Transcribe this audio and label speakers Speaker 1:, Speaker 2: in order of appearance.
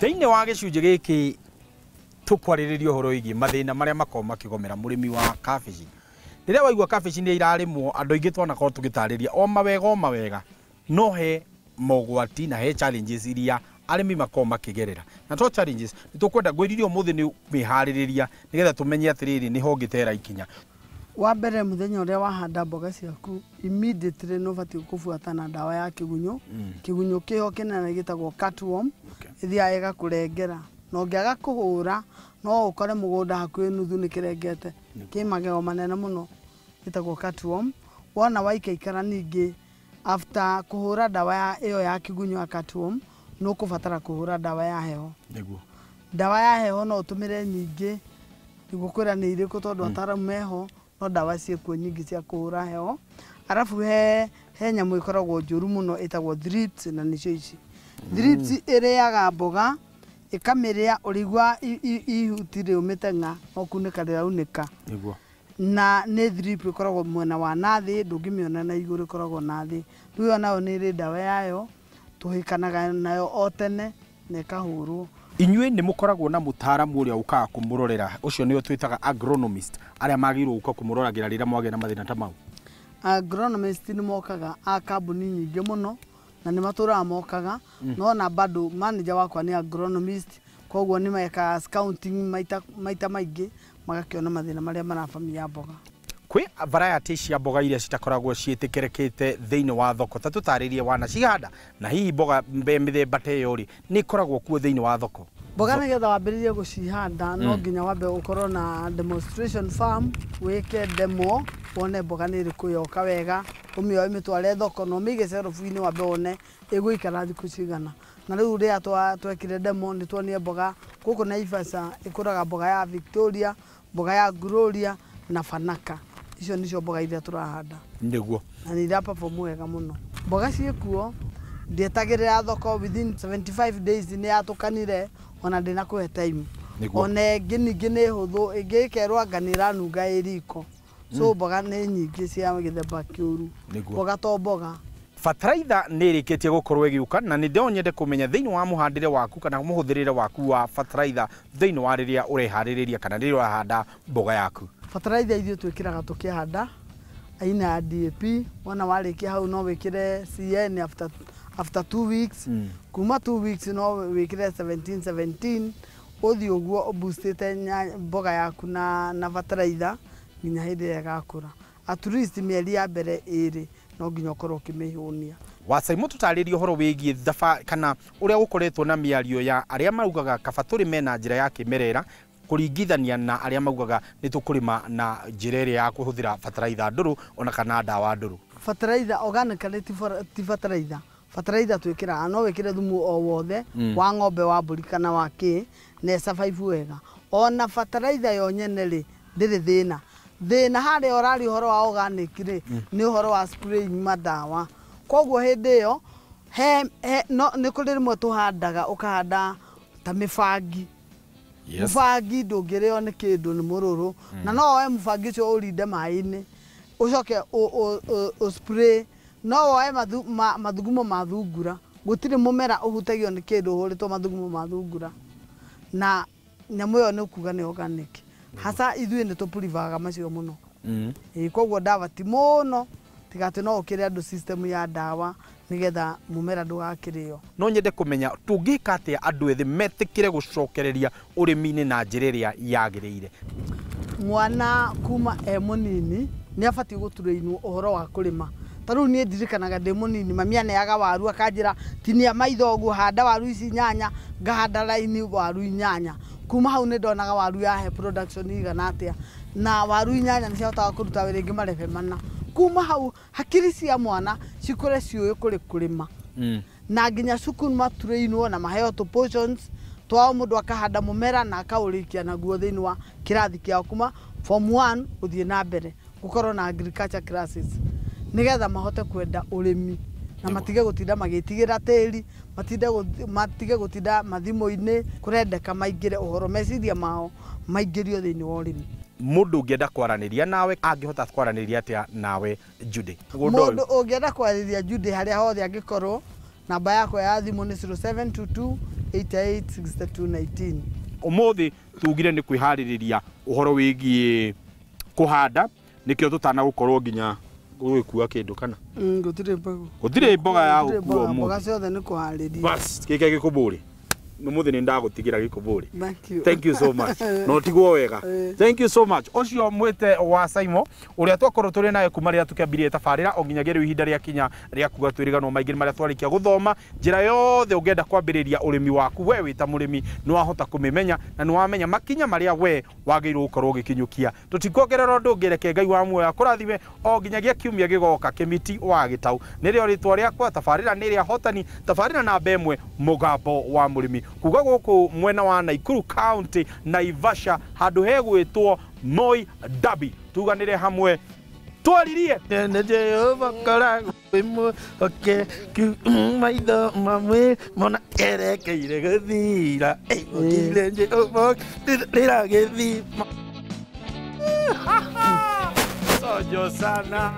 Speaker 1: Thĩinĩ wa gĩcunjĩ gĩkĩ tũkwarĩrĩria ũhoro wĩgiĩ mathĩna marĩa makoragwo makĩgomera mũrĩmi wa kabici. Rĩrĩa waigua kabici nĩ irarĩmwo, andũ aingĩ twanakorwo tũgĩtarĩria o mawega o mawega, no he mogwati na he challenges iria arĩmi makoragwo makĩgerera. Na to challenges, nĩ tũkwenda ngwĩrire ũmũthĩ nĩ kwĩharĩrĩria nĩgetha tũmenye atĩrĩrĩ nĩho ũngĩtera ikinya.
Speaker 2: Wa mbere mũthenya ũrĩa wahanda mboga ciaku immediately nĩ ũbatiĩ kũbuata na ndawa ya kĩgunyũ. Kĩgunyũ kĩho kĩnene gĩtagwo cutworm, ĩthiaga ĩgakũrengera, na ũngĩaga kũhũra no ũkore mũgũnda hakuhĩ nuthu nĩ kĩrengete, kĩ magego manene mũno, gĩtagwo cutworm. Wona waikaikara ningĩ after kũhũra ndawa ya ĩyo ya kĩgunyũ ya cutworm, nĩ ũkũbatara kũhũra ndawa ya heho.
Speaker 1: Nĩguo.
Speaker 2: Ndawa ya heho no ũtũmĩre nyingĩ, ndigũkwĩra nĩ irĩkũ tondũ ataramu meho, no ndawa ciĩkuo nyingĩ cia kũhũra heho. Arabu he nyamũ ĩkoragwo njũru mũno ĩtagwo thrips, na nĩcio ici. Thrips ĩrĩaga mboga, ĩkamĩrĩa ũrĩigua ihuti rĩũmĩte ng'a, no kunĩka rĩraunĩka.
Speaker 1: Nĩguo.
Speaker 2: Na nĩ thrip ĩkoragwo mwena wa nathĩ, ndũngĩmĩona na igũrũ, ĩkoragwo nathĩ. Rĩu ĩyo nayo nĩ ĩrĩ ndawa yayo, tũhĩkanaga nayo o tene na ĩkahũrwo.
Speaker 1: Inyuĩ nĩ mũkoragwo na mũtaaramu ũrĩa ũkaga kũmũrorera, ũcio nĩo twĩtaga agronomist, arĩa magĩrĩirwo gũka kũmũroragĩra rĩrĩa mwagĩa na mathĩna ta mau.
Speaker 2: Agronomist nĩ mokaga a kambuni nyingĩ mũno, na nĩ matũraga mokaga, no na bado manager wakwa nĩ agronomist, koguo nĩ mekaga scouting maita maingĩ, magakĩona mathĩna marĩa marabamia mboga.
Speaker 1: Kwĩ variety cia mboga iria citakoragwo ciĩtĩkĩrĩkĩte thĩinĩ wa thoko, ta tũtarĩrie wanacihanda, na hihi mboga mĩthemba ta ĩyo rĩ, nĩ ĩkoragwo kuo thĩinĩ wa thoko?
Speaker 2: Mboga nĩgetha wambĩrĩrie gũcihanda, no nginya wambe ũkorwo na demonstration farm, wĩke demo, wone mboga nĩ ĩrĩkũ yoka wega, ũmĩoe ũmĩtware thoko, na ũmĩige shelf-inĩ wambe wone ĩgũikara thikũ cigana. Na rĩu rĩrĩa twekire demo, nĩ tuonire mboga gũkũ Naivasha ĩkũraga mboga ya Victoria, mboga ya Gloria na Fanaka. Icio nĩcio mboga iria tũrahanda.
Speaker 1: Nĩguo.
Speaker 2: Na nĩ ira perform wega mũno. Mboga ciĩkuo, ndietagĩrĩra thoko within 75 days nĩ yatũkanire, ona ndĩnakũhe time.
Speaker 1: Nĩguo.
Speaker 2: Ona ĩngĩ ningĩ nĩ hũthũ, ĩngĩ ĩkerwo anga nĩ ĩranunga ĩ riko. So mboga nĩ nyingĩ cia gĩthemba kĩũru.
Speaker 1: Nĩguo.
Speaker 2: Mboga to mboga.
Speaker 1: Bataraitha nĩ ĩrĩkĩtie gũkorwo ĩgĩũka, na nĩ no nyende kũmenya thĩinĩ wa mũhandĩre waku kana mũhũthĩrĩre waku wa bataraitha thĩinĩ wa rĩrĩa ũreharĩrĩria kana rĩrĩa ũrahanda mboga yaku.
Speaker 2: Bataraitha ithuĩ twĩkĩraga tũkĩhanda aina ya DAP, wona warĩkia hau no wĩkĩre CN after 2 weeks. Kuma 2 weeks no wĩkĩre 17-17, ũthiĩ ũguo ũboostĩte mboga yaku na bataraitha nginya hĩndĩ ĩrĩa ĩgakũra. At least mĩeri ya mbere ĩrĩ no nginya ũkorwo ũkĩmĩhũnia.
Speaker 1: Wacaimũ, tũtarĩrie ũhoro wĩgiĩ thaba kana ũrĩa gũkoretwo na mĩario ya arĩa maugaga kaba tũrĩme na njĩra ya kĩmerera kũringithania na arĩa maugaga nĩ tũkũrĩma na njĩra ĩrĩa ya kũhũthĩra bataraitha ndũrũ ona kana ndawa ndũrũ.
Speaker 2: Bataraitha organically ti bataraitha. Bataraitha twĩkĩraga, no wĩkĩre thumu o wothe wa ng'ombe, wa mbũri kana wa kĩ, na ĩsurvive wega. Ona bataraitha yo nyene rĩ, ndĩrĩ thĩna. Thĩna harĩa ũraria ũhoro wa organic rĩ, nĩ ũhoro wa spraying madawa. Koguo hĩndĩ ĩyo, no, nĩ kũrĩ rĩmwe tũhandaga, ũkahanda ta mĩbangi. Mũbangi ndũngĩrĩo nĩ kĩndũ, nĩ mũrũrũ. Na no woe mũbangi ũcio ũrinde maĩ-inĩ, ũcoke ũ spray. No woe mathugumo ma thungura. Gũtirĩ mũmera ũhutagio nĩ kĩndũ ũhũrĩtwo mathugumo ma thungura. Na nyamũ ĩyo nĩ ũkuga nĩ organic. Hasa ithuĩ nĩ tũpurivaga macio mũno. Ĩĩ, koguo ndawa ti mũno, tiga atĩ no ũkĩre andũ system ya ndawa nĩgetha mũmera ndũgakĩrĩo.
Speaker 1: No nyende kũmenya tũngĩka atĩa andũ ethĩ metĩkĩre gũcokereria ũrĩmi-inĩ na njĩra ĩrĩa yagĩrĩire.
Speaker 2: Mwana kuma e mũnini nĩ abatiĩ gũtrainwo ũhoro wa kũrĩma. Ta rĩu niĩ ndirikanaga ndĩ mũnini, mami aneaga waru akanjĩra tinia maitho ũguo, handa waru ici inyanya, ngahanda raini waru inyanya. Kuma hau nĩ ndonaga waru yahe production igana atĩa, na waru inyanya nĩ ciahotaga kũruta wĩra ingĩ marebe mana. Kuma hau hakiri cia mwana cikũre ciũĩ kũrĩ kũrĩma. Na nginya cukuru matrainwo na maheo tũ portions twao, mũndũ akahanda mũmera na akaũrĩkia naguo thĩinĩ wa kĩrathi kĩao kuma form 1 gũthiĩ na mbere, gũkorwo na agriculture classes nĩgetha mahote kwenda ũrĩmi na matige gũtinda magĩtigĩra tĩri, matige gũtinda mathimũ-inĩ, kũrendeka maingĩre ũhoro, meciria mao maingĩrio thĩinĩ wa ũrĩmi.
Speaker 1: Mũndũ ũngĩenda kwaranĩria nawe angĩhota kwaranĩria atĩa nawe, Judy?
Speaker 2: Mũndũ ũngĩenda kwarĩria Judy harĩa hothe angĩkorwo, namba yakwa ya thimũ nĩ 0722 88 62 19.
Speaker 1: Ũmũthĩ tugire nĩ kwĩharĩrĩria ũhoro wĩgiĩ kũhanda, nĩkĩo tũtanagũkorwo nginya gũgĩkua kĩndũ kana
Speaker 2: Gũtirĩ mbegũ.
Speaker 1: Gũtirĩ mboga ya
Speaker 2: Gũtirĩ
Speaker 1: gũkua
Speaker 2: mboga, mboga
Speaker 1: ũmũthĩ.
Speaker 2: Ciothe nĩ kũharĩria.
Speaker 1: Bas, gĩkĩ gĩkũbũrĩ ũmũthĩ nĩ ndagũtigĩra gĩkũbũrĩ.
Speaker 2: Thank you.
Speaker 1: Thank you so much. No tigwo wega. Thank you so much. Ũcio mwĩte wa Saimo ũrĩa twakorwo tũrĩ naye kuma rĩrĩa tũkĩambirie tabarĩra o nginyagia rĩu ihinda rĩa kinya rĩa kuga twĩrĩganwo maingĩ marĩa twarĩkia gũthoma. Njĩra yothe ũngĩenda kwambĩrĩria ũrĩmi waku we wĩ ta mũrĩmi nĩ wahota kũmĩmenya na nĩ wamenya makinya marĩa we wagĩrĩirwo gũkorwo ũgĩkinyũkia. Tũtikuongerera ũndũ ũngĩ, reke Ngai wa muoyo akũrathime o nginyagia kiumia gĩgoka. Kĩmiti wa Gĩtau nĩrĩo rĩtwa rĩakwa. Tabarĩra nĩ rĩa Hotani, tabarĩra namba 1, mũgambo wa mũrĩmi, kuga gũkũ mwena wa Nakuru County, Naivasha, handũ hegwĩtwo Moi Dabi. Tuganĩre hamwe twaririe.
Speaker 3: Nĩ Jehova koragwo wĩ mwĩhokeku, maitho mamwe mona erekeire gũthira. Gũtirĩ Jehova rĩragĩthima.
Speaker 1: Sojo sana.